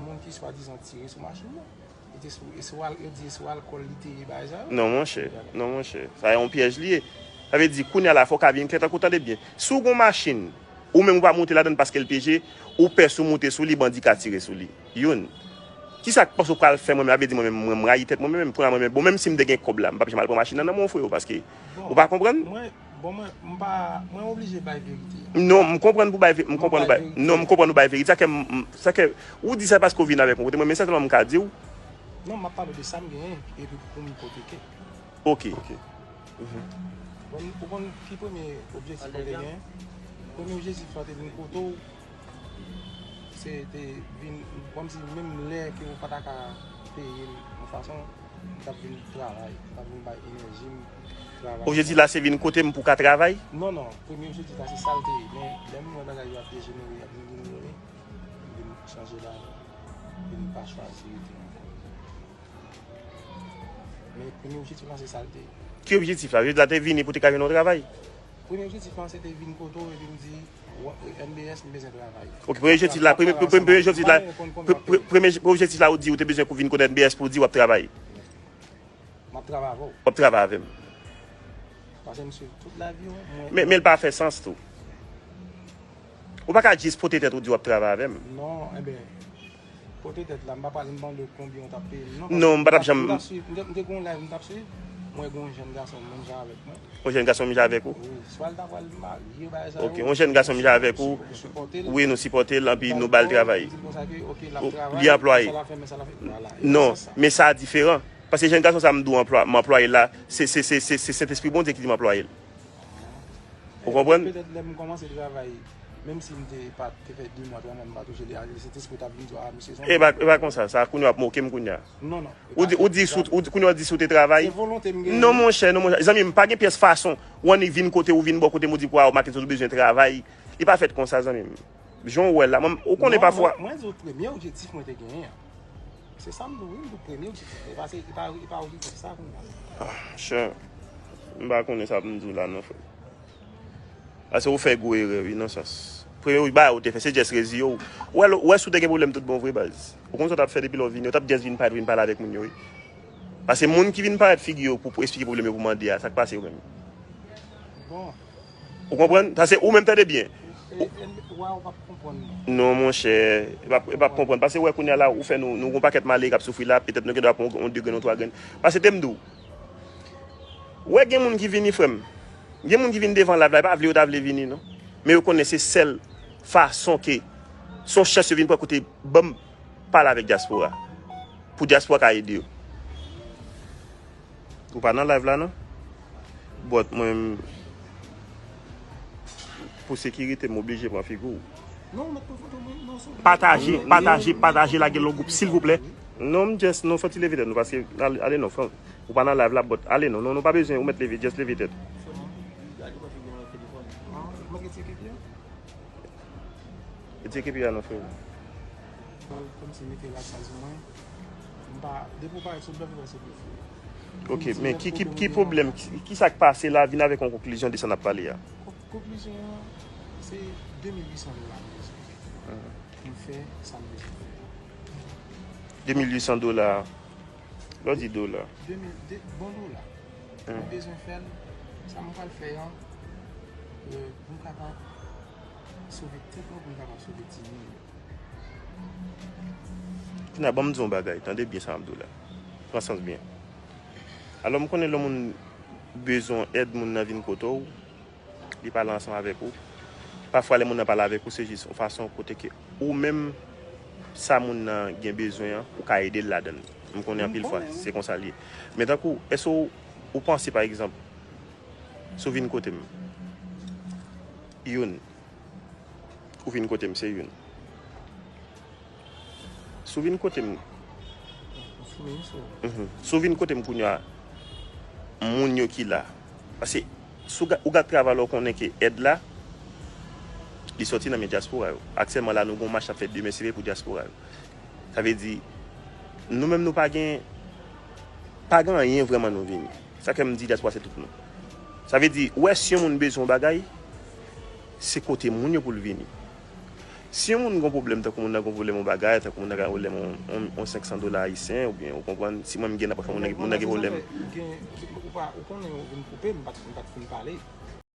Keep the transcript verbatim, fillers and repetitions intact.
Moun ki swadizan tire sou machin nan. E te sou, e sou al-, yo di e sou alkòl li te ye bagay sa yo. Non, monchè. Non, monchè. Sa yon pyèj li ye. Sa vle di, kounye a la, fò w ka vin klè tankou, tande byen. Si w gon machin, ou menm ou pa moute ladan l paske l peje, ou pè si w moute sou li, bandi ka tire sou li. Youn. Kisa k panse w pral fè mwen menm? Sa vle di mwen menm, mwen, m rayi tèt mwen menm, kounye a mwen menm, bon, menm si m te gen kòb la, m p ap janm al pran machin nan nan men w, freo, paske ou pa konprann? Mwen, bon, mwen, m pa, mwen oblije bay verite a. Non, m konprann pou bay ve-, m konprann ou bay, non, m konprann ou bay verite. Sa ke m, m, sa ke, ou di sa paske w vin avèk mwen kote mwen, men sèlman m ka di w. Non, m ap pale de sa m genyen, epi pou m ipoteke. Ok. Ok. Mhm. Bon, ou konn ki premye objektif mwen te genyen? Premye objektif mwen te vin kote w, se te vin, kòmsi menm lè ke ou pa ta ka peye m yon fason, m t ap vin travay, m t ap vin bay enèji m, travay. Objektif la se vin kote m pou ka travay? Non, non, premye objektif la se sa l te ye, men lè m wè bagay yo ap dejenere, ap vin dejenere, m vin chanje lavi, m vin pa chwazi rete ankò. Men premye objektif lan se sa l te ye. Ki objektif la? Objektif la te vini pou te ka jwenn yon travay? Premye objektif lan se te vin kote w epi m di, "Wa-, N B S, m bezwen travay." Ok, premye objektif la, premye, premye, premye objektif la, pre-, pre-, premye objektif la ou di ou te bezwen pou vin kote N B S pou w di w ap travay. M ap travay avè w. W ap travay avè m. Paske m swiv tout lavi w, mwen. Men, men l pa fè sans tou. Ou pa ka jis pote tèt ou di w ap travay avè m. Non, enben, pote tèt la, m pa pale, m pale konbyen w t ap peye m. Non, paske m pa t ap janm. M t ap swiv, m te, m te gen yon live, m t ap swiv. Mwen gen yon jèn gason menm jan avèk mwen. Yon jèn gason menm jan avèk ou? Wi, swa l ta pral marye, bagay sa yo. Ok, yon jèn gason menm jan avèk ou. Wi, nou sipòte l, anpi nou ba l travay. Li anplwaye. Non, men sa diferan. Paske jèn gason sa m di w anplwa-, m anplwaye l la, se, se, se, se, se Sentespri Bondye ki di m anplwaye l. Ou konprann? Petèt lè m kòmanse travay, menm si m te pa te fè de mwa, twa mwa, m pa touche li, a, Sentespri t ap vin di w, "A, misye se yon." E pa, e pa konsa, sa kounye a w ap moke m kounye a. Non, non. Ou di, ou di, si w, ou di, kounye a w di si w te travay. Se volonte m genyen. Non, monchè, non, monchè. Zanmi m, pa gen pyès fason. Ou annik vin kote, ou vin bò kote m, ou di, "Waw, Mackenson, ou bezwen travay." Li pa fèt konsa, zanmi m. Jan w wè l la, mwen, ou konnen pafwa. Mwen, mwen di w premye objektif mwen te genyen an. Se sa m di w, wi, m di w premye objektif. E pa se, e pa, e pa objektif sa kounye a. Ah, chè. M pa konnen sa pou m di w la non, frè. Paske ou fè gwo erè, wi, nan sans. Premye bagay ou te fè, se jès reziye w. Ou wè, ou wè si w te gen pwoblèm tout bon vre, baz. Ou konn sa w t ap fè depi lè w vini, ou t ap jès vin parèt, vin pale avèk moun yo, wi. Paske moun ki vin parèt figi yo pou, pou esplike pwoblèm yo, pou mande a, sa k pase ou menm? Bon. Ou konprann? Sa se ou menm, tande byen. E, e, e, wa, ou p ap konprann, non. Non, monchè, e p ap, e p ap konprann. Paske, wè, kounye a la, ou fè nou, nou gon pakèt malere k ap soufri la, petèt nou gen dwa pran yon, yon de grenn, yon twa grenn. Paske, te m di w, wè, gen moun ki vini, frè m. Gen moun ki vin devan live la, yo pa vle, yo ta vle vini, non. Men yo konnen se sèl fason ke, se yon chans yo vin pran kote, ban m pale avèk dyaspora. Pou dyaspora ka ede yo. Ou pa nan live la, non? But mwen, pou sekirite, m oblije pran figi w. Non, ou mèt pran foto mwen, non, sou. Pataje, pataje, pataje, lage l nan gwoup, silvouplè. Non, m just, non, fò ti leve tèt nou, paske, ale, ale non, frè. Ou pa nan live la, but ale non, non, nou pa bezwen, ou mèt leve, just leve tèt. Ah, ou mèt retire kèk yo? Retire kepi a non, frè. Kòmsi mete rad sa sou mwen. M pa, depi w parèt sou blòf, ou wè se blòf. Ok, men ki, ki, ki pwoblèm, ki, ki sa k pase la, vin avèk yon konklizyon de sa n ap pale a. Kon-, konklizyon an, se de mil uit san dola m bezwen. Mhm. Pou m fè sa m bezwen fè. De mil uit san dola. Lè w di dola. De mil, de, bon dola. Hmm. Mwen bezwen fè l, sa mwen pral fè an, euh, pou m kapab sove tèt mwen, pou m kapab sove timoun yo. Kounye a, ban m di w yon bagay, tande byen sa m ap di w la. Pran sans byen. Alò, m konnen lè moun bezwen èd, moun nan vin kote w, li pale ansanm avèk ou. Pafwa, lè moun nan pale avèk ou, se jis yon fason kote ke ou menm, sa moun nan gen bezwen an, ou ka ede l ladan l. M konnen anpil fwa, se konsa l ye. Men tankou, èske w, ou panse, pa egzanp, si w vin kote m, youn, ou vin kote m, se youn. Si w vin kote m, mhm. Si w vin kote m kounye a, moun yo ki la. Paske, si w ga-, ou gad travay la, ou konnen ke èd la, li sòti nan men dyaspora yo. Aktyèlman la, nou gen yon mach k ap fèt demen, se pou dyaspora yo. Sa vle di, nou menm nou pa gen, pa gen anyen vrèman nou vini. Sa k fè m di dyaspora se tout nou. Sa vle di, ou wè si yon moun bezwen yon bagay, se kote moun yo pou l vini. Si yon moun gen pwoblèm, tankou moun nan gen pwoblèm yon bagay, tankou moun nan gen pwoblèm yon, yon, yon senk san dola ayisyen, oubyen, ou konprann, si mwen m gen nan pòch mwen, moun nan gen, moun nan gen pwoblèm. Ou gen, ou pa, ou konnen ou vin koupe, m pa t, m pa t fin pale.